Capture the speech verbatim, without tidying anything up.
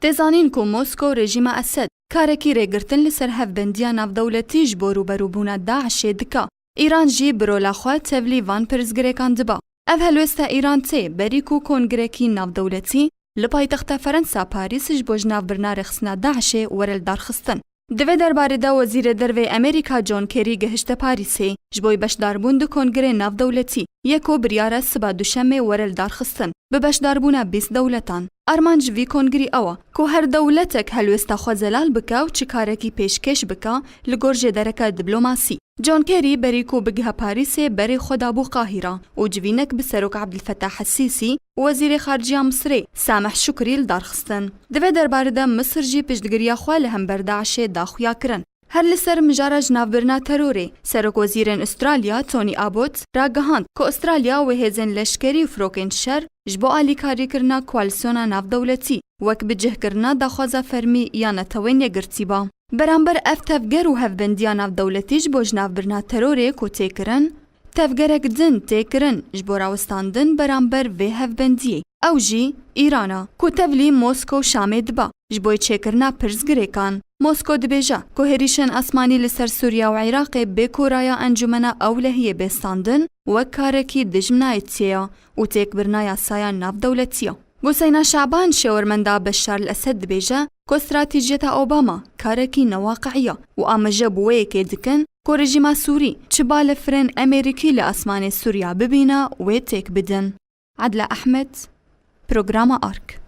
Tê zanîn ku Moskow rejîma Esed karekî rêgirtin li ser hevbendiya navdewletî ji bo rûberûbûna DAIŞê dike. Îran jî bi rola xwe tevlî van pirsgirêkan dibe. Ev helwêsta Îran tê berî ku kongrekî navdewletî li paytexta Ferensa Parîs ji bo jinavbirina rêxistina DAIŞê were li darxistin. Di vê derbarê de Wezîrê Dervê Amerîka John Kerry gihişte Parîsê ji bo beşdarbûn di kongrê navdewletî yê ku biryar e siba Duşemê were li darxistin, bi beşdarbûna bîst dewletan. Armanc vî kongrî ew e ku her dewletek helwêsta xwe zelal bike û çi karekî pêşkêş bike li gor jêdereke diplomasî. John Kerry berî ku bigihe Parîsê berê xwe dabû Qahîra û civînek bi Serok Ebdilfetah Sîsî û Wezîrê Xariceya Misirê Samih Şukrî li dar xistin. Di vê derbarê de Misir jî piştgiriya xwe li hember DAIŞê da xuya kirin. Her li ser mijara jinavbirina terorê, Serokwezîrên Australya Tony Abbott ragihand ku Australya wê hêzên leşkerî û firokên şer ji bo alîkarîkirina koalîsyona navdewletî wek bicihkirina daxwaza fermî ya Netewên Yekgirtî ba. Beramber ev tevger û hevbendiya navdewletî ji bo jinavbirina terorê ku tê kirin, tevgerek din tê kirin ji bo rawestandin beramber vê hevbendiyê. Ew jî Îran e, ku tevlî Moskow û Şamê dibe ji bo çêkirina pirsgirêkan. Moskow dibêje ku hêrişên asmanî li ser Sûriya û Iraqê bê ku raya Encûmena Ewlehiyê bê standin wek karekî dijminayetiyê ye û têkbirina yasaya navdewletî ye. Buseyna Şaban, şêwermenda Beşar el Esed, dibêje ku stratejiyeta Obama karekî newaqi'î ye û amaje bi wê yekê dikin ku rejîma Sûrî çi balefirên Amerîkî li asmanê Sûriya bibîne wê têk bidin. Adla Ehmed, Programa Ark.